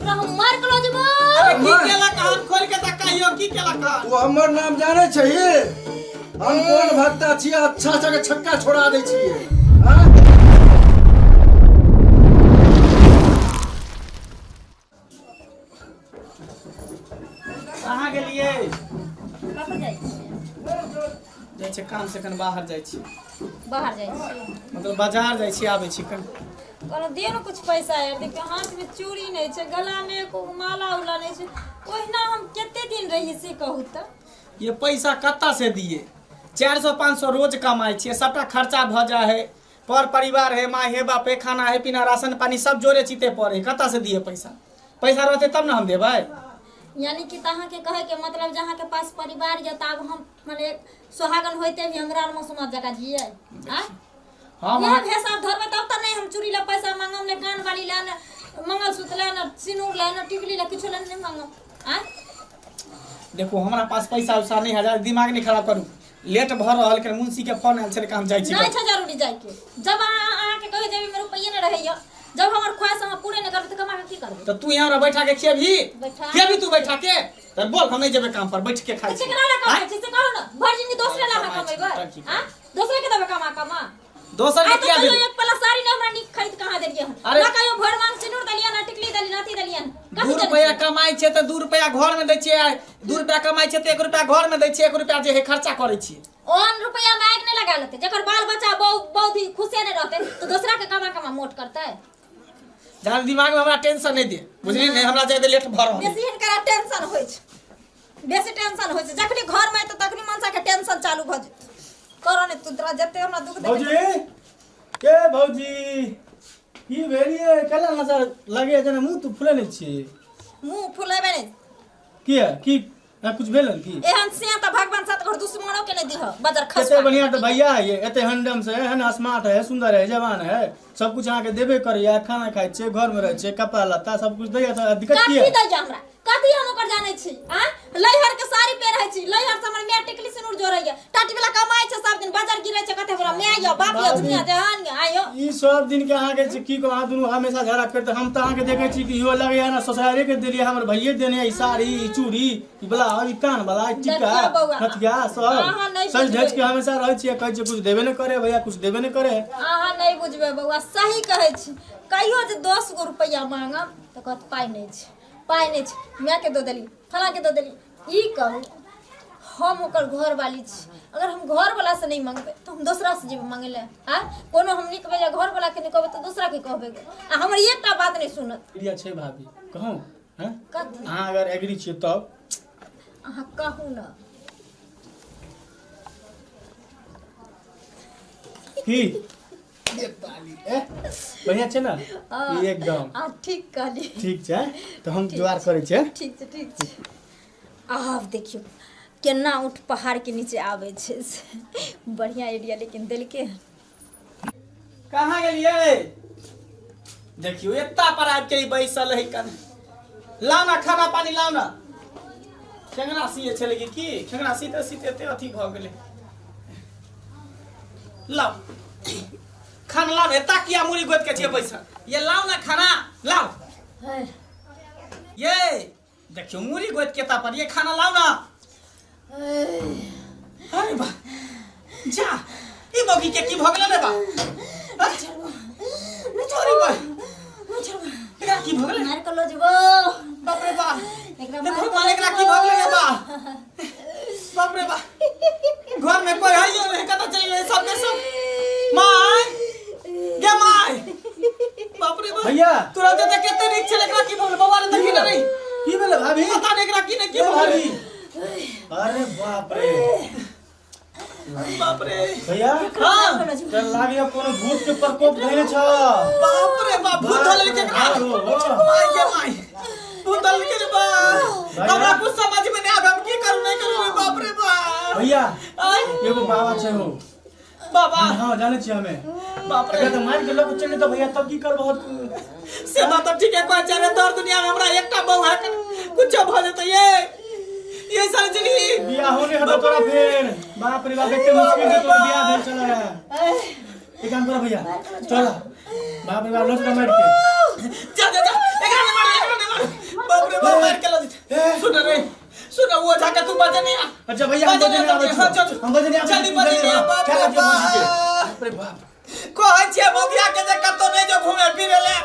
एकरा हम मार के लो जेबो। अरे की केलक हन, खोल के तऽ कहियो की केलक हन? तू हमर नाम जानै छही? हम कोन भक्ता छियै? अच्छा अच्छा के छक्का छोड़ा दै छियै। हाँ? कहाँ गेलियै? कतऽ जाइ छियै? जाइ छियै काम से, कन बाहर जाइ छी। बाहर जाइ छियै? मतलब बाजार जाइ छी, आबै छी कन। कहलहुँ दियौ ने कुछ पैसा यार। देखियौ, हाथमे चूड़ी नहि छै, गलामे एको माला उला नहि छै। ओहिना हम कते दिन रहियै से कहू तऽ। ये पैसा कतऽ से दिए? 400 500 रोज कमाइ छियै, सबटा खर्चा भऽ जाइ है। पर परिवार है, माँ है, बाप है, खाना है, पीना, राशन पानी सब जोड़े चीते पड़े है। कतऽ से दिए पैसा? पैसा रहते तब ने हम देबै। यानी कि तऽ अहाँके कहैके मतलब जे अहाँके पास परिवार यऽ तऽ आब हम मने सोहागन होइते भी हमरा मौसमा जकाँ जियै आँय? हम इएह भेष आब धरबै तब तऽ नहि हम चूड़ी लए पैसा मांगब, ने कान बाली लए, ने मंगलसूत्र लए, ने सिनूर लए, ने टिकली लए, किछो लए नहि मांगब आँय? देखू, हमरा पास पैसा उसा नहीं है, ज्यादा दिमाग नहीं खराब करू। लेट भऽ रहल के मुंशी के फोन आयल छलै, हम जाइ छी। नहि छै जरूरी जाइके। जब अहाँ अहाँके कहियो जेबीमे रुपैए नहि रहैया, जब हमर ख्वाहिश अहाँ पूरे नहि करबै तऽ कमा के की करबै? तऽ तू यहाँ हमरा बैठा के खेबही? बैठा। खेबही तू बैठा के? तऽ बोल, हम नहीं जेबै काम पर, बैठ के खाइ तऽ छी। केकरा लए कमाइ आँय? छी से कहू ने? भरि जिंदगी दोसरे लए अहाँ कमाइ छी, कमेबै? टंकी। आँय, दोसरे के देबै कमा कमा? दोसर के आइ तऽ किया कहियो देबै? एक पल्ला साड़ी नहि हमरा नीक खरीद कहाँ देलियै हन। अरे- ना कहियो भरि मांग सिनूर देलियै, ना टिकली देलियै, ना अथी देलियै हन। कथी 2 देने रुपया छियै? कमाइ छै तऽ 2 रुपया घर में दै छियै। 2 रुपया कमाइ छै तऽ 1 रुपया घर में दै छियै, 1 रुपया जे है खर्चा करै छियै। ओहन रुपया में आगि नहि लगा लेतै। जकर बाल बच्चा बहु बहु खुशे नहि रहतै तऽ दोसरा के कमा कमा मोट करतै? जहन दिमाग में हमरा टेंशन नहि दे, बुझली ने? हमरा जाय दे, लेट भऽ रहल। बेसी हिनकरा टेंशन होइ छै, बेसी टेंशन होइ छै। जखनी घर में एतै तखनी मनसा के टेंशन चालू भऽ जेतै। करो ने तू, तोरा जते हमरा दुख देखे। भौजी के भौजी, की भेल ये? केना नजर लगे जेना मुँह तू फुलेने छी? मुंह फुलेबै नहि। किया, की कुछ भेल हन की? एहन से तऽ भगवान सात घर दुश्मनो के नहि दिह बजर खस। कते बढ़िया तऽ भैया है ये, एते हैंडम से है, स्मार्ट है, सुंदर है, जवान है, सब कुछ अहाँके देबे करैया। खाना खाइ छियै, घरमे रहै छियै, कपड़ा लत्ता सब कुछ दैया, तऽ दिक्कत की कथी है? दैया हमरा? कथी हम ओकर जानै छी? आ लैहर के साड़ी पहिरै छी, लैहर से हमर माय टिकली सिनूर जोड़ैया। टाटी वाला कमाइ छै, सब दिन बाजार गिरै छै। कते हमरा माय यऽ, बाप यऽ, दुनिया जहान यऽ आयो। ई सब दिन के अहाँके जे की कहू, अहाँ दुनू हमेशा झगड़ा करते। हम तऽ अहाँके देखै छी कि इहो लगैया ने ससुरारे के देलियै, हमर भैये देने ई साड़ी, ई चूड़ी, ई ब्लाउज, ई कान वाला, ई टीका, देखियौ बौआ, नथिया अहाँ सब नहि सज धज के बुझबै। हमेशा रहै छियै। कहै छियै कुछ देबे नहि करे भैया, कुछ देबे नहि करे। अहाँ नहि बुझबै बौआ, सही कहै छी। कहियो जे 10 गो रुपैआ मांगब तऽ कहत पाइ नहि छै, पाइ नहि छै। मायके दऽ देली, फलाँके दऽ देली। ई कहू, हम ओकर घरवाली छी, अगर हम घरवलासँ नहि मंगबै तऽ हम दोसरासँ जेबै मंगै लए? आँय, कोनो हम नीक बेजाय घरवलाके नहि कहबै तऽ दोसराके कहबै? आ हमर एकटा बात नहि सुनत। आइडिया छै भाभी, कहूँ? हैं? कथी? अहाँ अगर एग्री छियै तब। अहाँ कहू ने। की ए बढ़िया छै ने? हाँ। ई एकदम। अहाँ ठीक कहली। ठीक छै तऽ हम जोगाड़ करै छियै। ठीक छै, ठीक छै। आब देखियौ केना ऊँट पहाड़के नीचे आबै छै से। बढ़िआँ आइडिया लेकिन देलकै हन। कहाँ गेलियै? देखियौ, एत्ता पर आबि के ई बैसल है। कन लाउ ना खाना पानी, लाउ ना। खेंगरा सिए छलै कि की? खेंगरा सीते सीते एते अथी भऽ गेलै। लाउ खाना, लाउ। एत्ता किया मुड़ी गोद के छियै बैसल? ये लाउ ना खाना, लाउ। ये देखियौ, मुड़ी गोद के पर। ये खाना लाउ ना। अरे बा जा, ई मौगी के की भऽ गेलै रे बा? अरे बा, एकरा की भऽ गेलै? मार के लो जेबो। बाप रे बा। एकरा हे मार के भगवान, एकरा की भऽ गेलै रे बा? बाप रे बा, घर में कोई है नहीं, कतऽ चलि गेलै सब के सब? माय गे माय, बाप रे बाप। भैया। तोरा तऽ कते नीक छलै, एकरा की भऽ गेलै बौआ रे? देखी ने रे। की भेलै भाभी? पता नहि एकरा की ने की ए भऽ भाभी गेलै। अरे बाप रे। बाप रे। भैया। हाँ। चल लागैया कोनो भूत के प्रकोप धैले छ। बाप रे बाप, भूत धऽ लेलकै एकरा। हो, हो। माय गे माय, भूत धऽ लेलकै रे बा। भैया। हमरा कुछ समझ में नहीं आबे, हम की करू नहीं करू रे। बाप रे बाप। भैया। आय। एगो बाबा छै हो। बाबा? हाँ, जाने छियै हमे। बाप रे। एकरा तऽ मारि के लऽ के चलि जेतौ भैया, तब की करबहो तू? से बात तऽ ठीके कहै छै रे। तोहर दुनिया में हमरा एकटा बहू है, कुछो भऽ जेतै ये ये सरजनी। बियाह होने हेतौ तोरा फेर। बाप रे बाप, एते मुश्किल से तोर बियाह भेल छलै। एक काम करो भैया, चल। बाप रे बाप, लऽ चल मारि के। जा जा जा, एकरा नहीं मार, एकरा नहीं मार। अच्छा भैया, हम बजने बजने आबै हाँ, छी। चलू। हम बजने आबै छी। जल्दी बजने आ, बाप खेला रे दियौ भौजी के। बाप। बाप रे बाप। कहै छियै मौगिया के जे कतौ नहि जो घूमे फिरे ले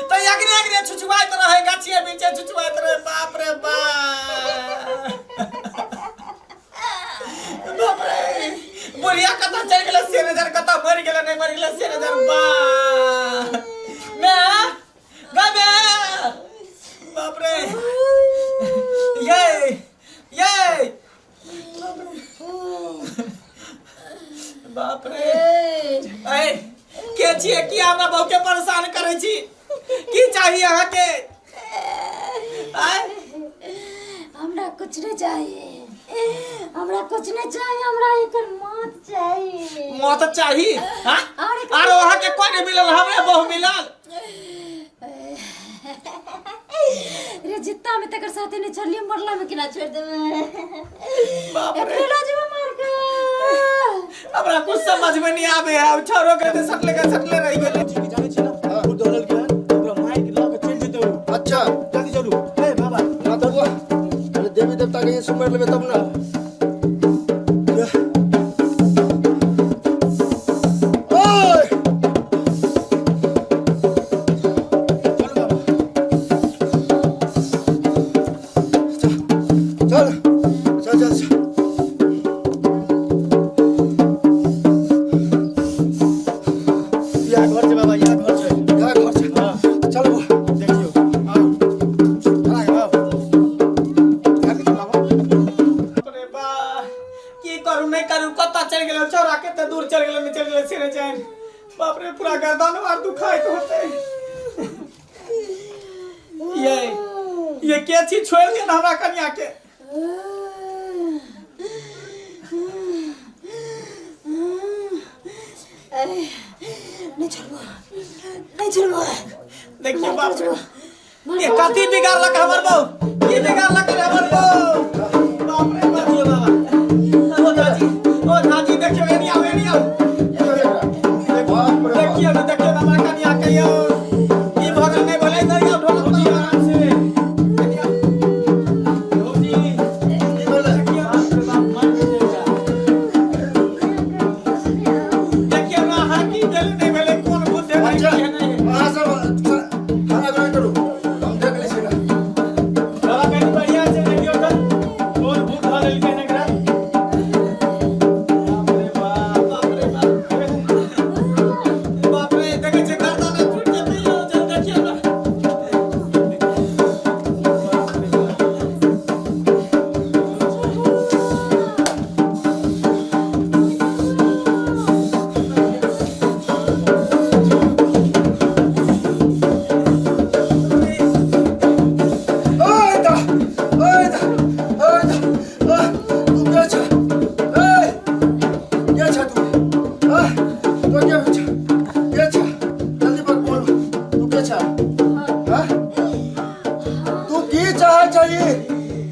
तऽ अगने अगने छुछुआइत रहै, गाछिए बीचे छुछुआइत रहै। बाप रे बाप, बाप रे, बुढ़िया कतऽ चलि गेलै से नहि जान, कतऽ मरि गेलै नहि मरि गेलै से नहि जान। बा मैं गबे, बाप रे, ये ये बाप रे। ऐ के छियै की हमरा बहु के परेशान करै छी? की चाही अहाँके? आय हमरा कुछ नहीं चाहिए, हमरा कुछ नहीं चाहिए, हमरा एकर मौत चाहिए। मौत चाही? हाँ, और एकर आरो अहाँके कोई नहीं मिलल, हमरे बहु मिलल। रे जित्ता में तकर साथे नहीं छोड़लिए, मरला में केना छोड़ देबै? बाप रे। एकरे लऽ जेबै मार के। हमरा कुछ समझ में नहीं आवे है, अब छोरो के तो सटले के सटले रह गेलै। जी के जानै छी ना, ओ दौड़ल के हन, ओकरा माइक लऽ के चलि जेतै ओ। अच्छा। जल्दी चलू। हे बाबा। ना तऽ बुआ, पहिले देवी देवता के सुमरि लेबै तब ना। ओए! चलू बाबा। चल चल चल चल। इएह घर छै बाबा, इएह घर छै। इएह घर छै? हाँ। चल बुआ। देखियौ, आउ। चला के आउ। बाप रे बा, की करू नहीं करू, कतऽ चलि गेलै छौड़ा, कते दूर चलि गेलै नहि चलि गेलै से नहि जानि। बाप रे, पूरा गर्दन आर दुखाइत होतै। ये के छी? छोड़ि दिअ ने हमरा कनिया के। नहीं छोड़बो, नहीं छोड़बो। देखिए, बाप रे, ये कथी बिगाड़लक हमर बहू? की बिगाड़लक रे हमर बहू? बाप रे बाप। देखियौ बाबा। ओ झाजी, ओ झाजी, देखियौ, एनी आउ, एनी आउ। बाप रे बाप। देखियौ ने, देखियौ ने हमरा कनिया के यौ, की भऽ गेल नहि भेलै। इधर आउ, ढोलक भौजी, बजाउ। आराम से। एनी आउ। भौजी। की भेलै? देखियौ। बाप रे बाप, मारि देतै एकरा। देखियौ ने अहाँ, की भेलै नहि भेलै, कोन भूत देबै? अच्छा। की नहि। अहाँ सब खाना ग्रहण करू, हम देख लै छी ना। बाबा, कनि बढ़िया से देखियौ तऽ कोन भूत धऽ लेलकै हन एकरा। बाप रे बाप। बाप रे बाप, बाप रे, देखै छियै गर्दन टूटि जेतै यौ, जल देखियौ ने। बाप रे बाप। ओए दा, ओए दा, ओए दा, ओए, तू के छ? ए, के छ तू? आ, तो के छ? के छ? जल्दी पर बोल, तू के छ? हाँ? तू की चाहै छही?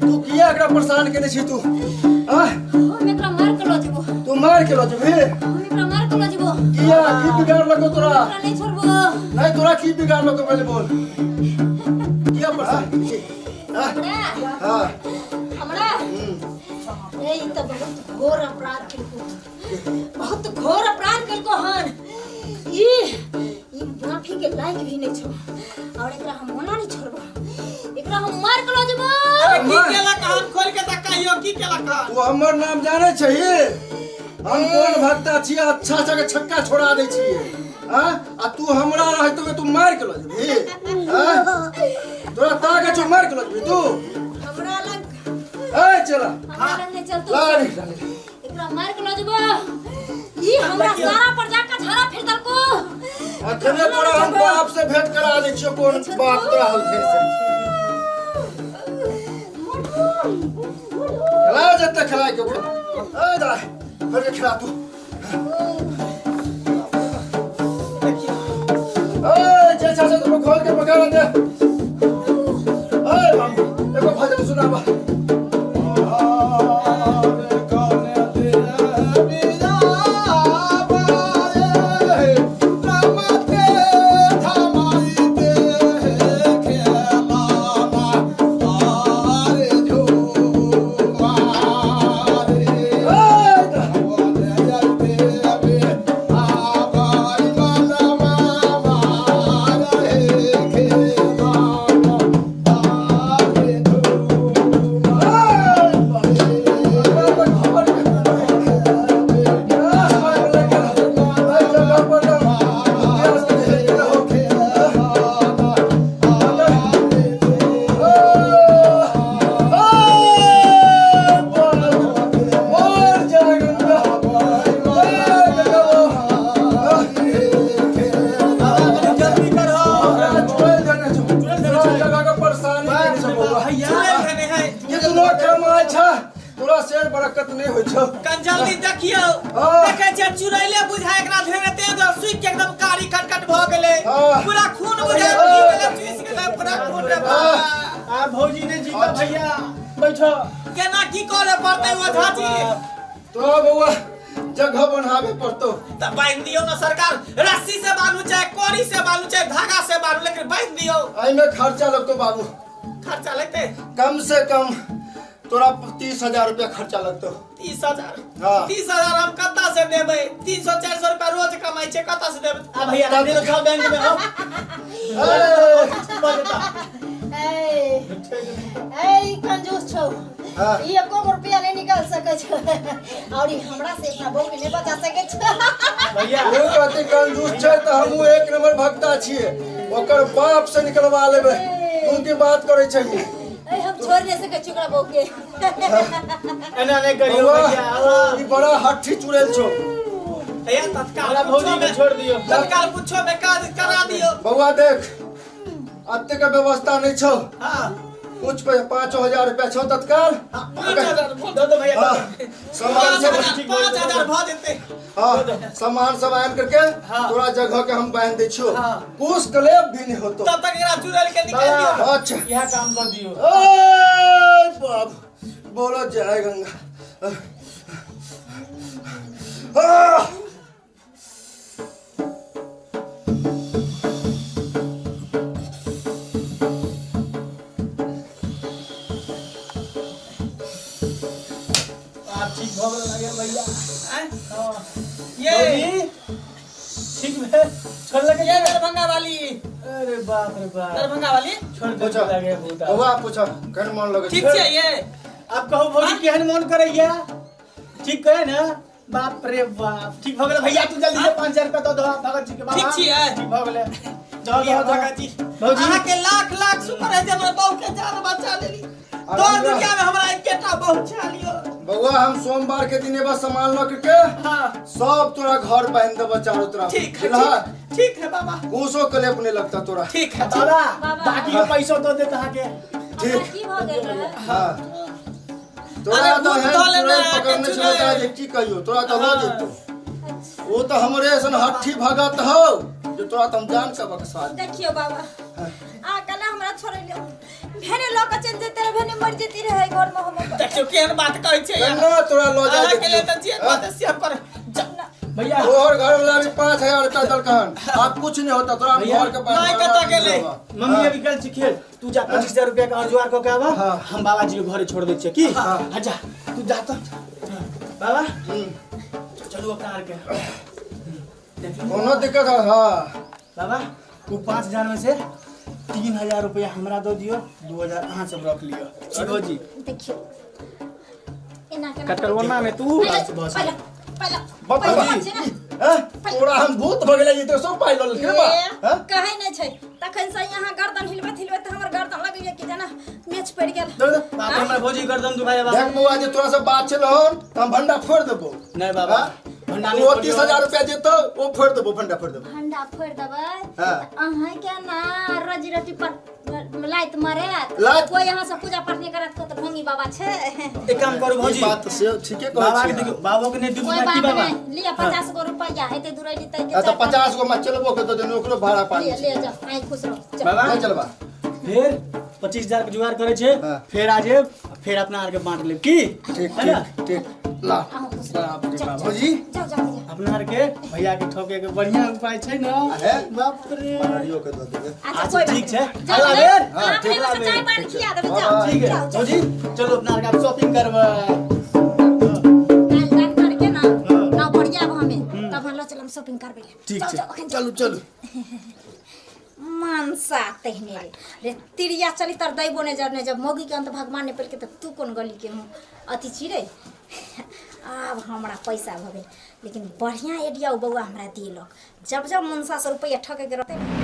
तू किया एकरा परेशान केने छी तू? आ? हम एकरा मार के लऽ जेबो। तू मार के लऽ जेबही? हम एकरा मार के लऽ जेबो। किया? की बिगाड़लको तोरा? एकरा नहीं छोड़बो। नहीं, तोरा की बिगाड़लको, पहले बोल। किया परेशान केने छी? हाँ? हमरा हाँ। हमरा ए ई तऽ बहुत घोर अपराध केलको, बहुत घोर अपराध केलको हन। ई ई माफी के लायक भी नहीं छो और एकरा हम ओना नहीं छोड़बो, एकरा हम मार के लऽ जेबो। अरे, की केलक हन? खोल के तऽ कहियौ, की केलक हन? तू हमर नाम जानै छही? हम कोन भक्ता छियै? अच्छा अच्छा के छक्का छोड़ा दै छियै। हाँ? आ तू हमरा रहते हुए तू मार के लऽ जेबही? हाँ? तोरा ताकत छौ मार के लऽ जेबही तू? हमरा लग ए चला। हमरा लग नहीं चलतो। ला रे, ला रे। एकरा मार के लऽ जेबो। ई हमरा सारा पर जाके झाड़ा फिर देलको। अखने तोरा हम बाप से भेंट करा दै छियौ। कोन बाप तोरा होलथिन से। खेला जते खेला के बोल। ए दा, फिर के खेला तू। देखियौ। ए जे छा से तुम खोल के पकड़ दे। ए बाबू, एगो भजन सुनाबा। शेर बरकत नहीं होइ छौ। कन जल्दी देखियौ। हाँ। देखै छियै चुड़ैले बुझाय एकरा धेने तेज सुखि के एकदम कारी खटखट भऽ गेलै। हाँ। पूरा खून बुझाय पी गेलै, चूसि गेलै पूरा खून रे बाबा। आ भौजी ने जीता भैया बैठो। केना की करे पड़तै ओझा जी? तो बौआ जगह बनाबे पड़तो। तऽ बान्हि दियौ ने सरकार, रस्सी से बान्हू चाहे कड़ी से बान्हू चाहे धागा से बान्हू, लेकिन बान्हि दियौ। एहिमे खर्चा लगतो बाबू। खर्चा लगतै? कम से कम तोरा 30,000 रुपया खर्चा लगतो। 30,000? हाँ। 30,000 हम कतऽ से देबै? 300-400 रुपया रोज कमाइ छियै, कतऽ से देबै? आ भैया राखि दो बैंक में हो। ए ए कंजूस छौ। हाँ। ई एको गो रुपया नहीं निकाल सकै छौ और ई हमरा से अपना बहू के नहीं बचा सकै छौ। भैया ओ कते कंजूस छै तऽ हमहूँ एक नंबर भक्ता छियै, ओकर बाप से निकलवा लेबै। तू की बात करै छही? ए हम छोड़ नहीं सकै छी ओकरा बहू के। एना नहीं करियो बौआ, भैया। ई बड़ा हट्ठी चुड़ैल छौ। भैया तत्काल हमरा भौजी के छोड़ दियो। तत्काल पूछो में काज करा दियो। बौआ देख अते के व्यवस्था नहीं छौ। हाँ। कुछ पे 5,000 रुपया छौ तत्काल। हाँ, 5,000 दो दो भैया। हाँ, सामान सब 5,000 भऽ जेतै। हाँ, सामान सब आन करके हाँ। तोरा जगह के हम बांध दै छियो। हाँ। कुछ कलेब भी नहीं होतो। तब तक एकरा चुड़ैल के निकाल दियो। अच्छा। यह काम कर दियो। ओ बाप बोलो जय गंगा। आह! आप ठीक भऽ गेल लगे भैया। आँय? हाँ। ये भौजी, ठीक भेल? छोड़ लगे ये दरभंगा वाली। अरे बाप रे बाप। दरभंगा वाली छोड़ दे पूछो। लगे भूत। बौआ पूछो केहन मन लगै ठीक छै? छै ये। आप कहू भौजी केहन मन करैया? ठीक करे ना? बाप रे बाप ठीक भऽ गेलै भैया। तू जल्दी से 5,000 रुपया दऽ दो भगत जी के। बाबा ठीक छियै? ठीक भऽ गेलै। दऽ दऽ भगत जी भौजी। अहाँ के लाख लाख शुक्र है जे हमर बहू के जान बचा लेली। अरे दो हमरा- दुनिया में हमरा एकेटा बहू छा लियो। बौआ हम सोमवार के दिन एबा सामान लऽ के हाँ। सब तोरा घर बांध देबो चारों तरफ। ठीक है। बुझलह? ठीक, ठीक है बाबा। कुछो कलेप नहीं लगता तोरा। ठीक है ठीक। बाबा बाबा। बाकी के पैसो दऽ देत अहाँके। हमरा की भऽ गेल रहै? हाँ। तोरा अरे तो भूत है धऽ लेने चुड़ैल आके पकड़ने छलै चुड़ैल। तऽ जे की कहियो तोरा तऽ लऽ जेतौ। वो तो हमरे ऐसन हट्ठी भगत हौ जे तोरा तऽ हम जान के बकसा दे। देखियो बाबा आ कना हमरा छोड़ै लियो, भेने लऽ के चलि जेते रहे, भेने मरि जेती रहे घर में हम अपन। देखियो केहन बात कहै छै यार। केना तोरा लऽ जाय अहाँ के लिए देतियौ? तऽ जे कहतै से हम करबै। भैया तोहर घर वाला भी 5,000 रुपया देलकहन, आब कुछ नहीं होता तोरा भैया, घर के बाहर नहि कतऽ गेलै? मम्मी अभी गेल छी खेत, तू जा 25,000 रुपया के और जुगाड़ कऽ के आबा। हाँ। हम बाबा जी के घरे छोड़ दै छियै की। हाँ। हाँ, जा तू जा तऽ। बाबा चलू अपना आर के। कोनो दिक्कत है? हाँ। बाबा ओ 5,000 में से 3,000 रुपया हमरा दऽ दियौ, 2,000 अहाँ सब रख लिअ। ठीक जी। देखियो एना केना कटरोना में तू पहिले बस। पहिले पहिले बाबा पहिले जी। छै ने। हैं? तोरा हम भूत भऽ गेलै, ई तो सब पाइ लऽ लेलकै बा। ए, हैं? कहै नहि छै तखन से यहाँ गर्दन हिलबैत हिलबैत हमर गर्दन लगैया कि जेना मेच पड़ि गेल। दऽ दऽ बाप रे, हमरा भौजी गर्दन दुखाइया बाबा। देख बौआ जे तोरा से बात छल हन तऽ हम भंडा फोड़ि देबौ। नहि बाबा हाँ? भंडा तू नहि ओ फोड़ियौ। 30,000 रुपया देतौ ओ फोड़ि देबौ, भंडा फोड़ि देबौ। भंडा फोड़ि देबै हाँ। तऽ अहाँके ना रोजी रोटी पर लात मारत। लात? कोई यहाँ से पूजा पाठ नहीं करत तो ढोंगी बाबा छे। एक काम करू ई भौजी, बात से ठीके कहै बाबा के छी। देखियौ, बाबा के नहि दियौ कोई की बात बाबा। नहीं, लिया 50 गो रुपया एते दूर अइली तै के आ तऽ 50 गो में चलबो के दऽ देने, ओकरो भाड़ा पानी ले छै। ले जाओ, आई खुश रहो जाओ। बाबा नहि चलबा। फिर 25,000 के जुगाड़ करे छे, हाँ। फिर आ जेब फिर अपना आर के बांट लेब की। ठीक है ना? ठीक ठीक ला। अहूँ खुश रहो। बाप रे जाओ, बाप। जाओ, भौजी। जाओ जाओ जाओ। अपना आर के भैया के ठोके के बढ़िया उपाय छै ना। अरे। बाप रे। बनरियो के दऽ देबै। अच्छा अच्छा, कोई बात ठीक छै। नहीं। जाओ, अगला जाओ। बेर। हाँ, आप ठीक। एगो से चाय पानी खिया देबै, जाओ। हाँ, ठीक है जाओ, जाओ। भौजी चलो अपना आर के शॉपिंग करबै। काल्हि डॉक्टर के ना ना बढ़िया हमें तब हम लऽ चलम शॉपिंग करबै ले। ठीक जाओ, छै। जाओ, अखन जाओ। चलू चलू। मनसा तहने रे रे तिरिया चली तर दैबो ने जब ने जब मौगी के अंत भगवान ने पेलके तऽ तू कोन गली के हूँ अथी छी रे। आब हमरा पैसा भऽ गेल, लेकिन बढ़िया आइडिया ओ बौआ हमरा देलक। जब जब मनसा से रुपैआ ठके के रहतै ने।